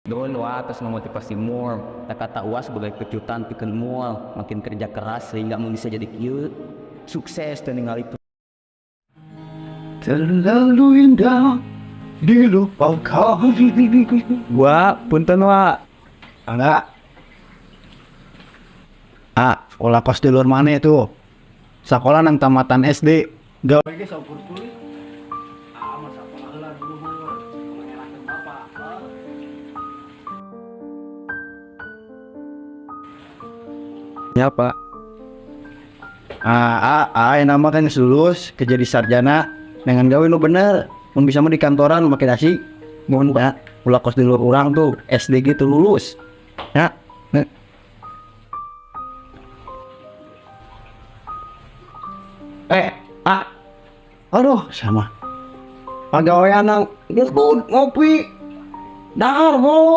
Nuhun wa atas memotivasi Mul. Kata Uwa sebagai kejutan pikeun Mul, makin kerja keras sehingga Mul bisa jadi kieu. Sukses dan ningali Terlalu indah dilupakan. Wa, punten wa. Enggak. Ah, sekolah kos di luar mana itu? Sekolah nang tamatan SD. Gawe ge saukur tulis. Ah, mah sakola heula dulu. Ngerakeun bapak. Ya, Pak. Ah, ah, ah, nama kan geus lulus ke jadi sarjana dengan gawe nu bener. Mun bisa mah di kantoran make dasi. Mun ya, ulah kos di luar urang tuh SD gitu lulus. Ya. Nah. Eh, ah. Aduh, sama. Pagawean nang ngopi. Dahar mo.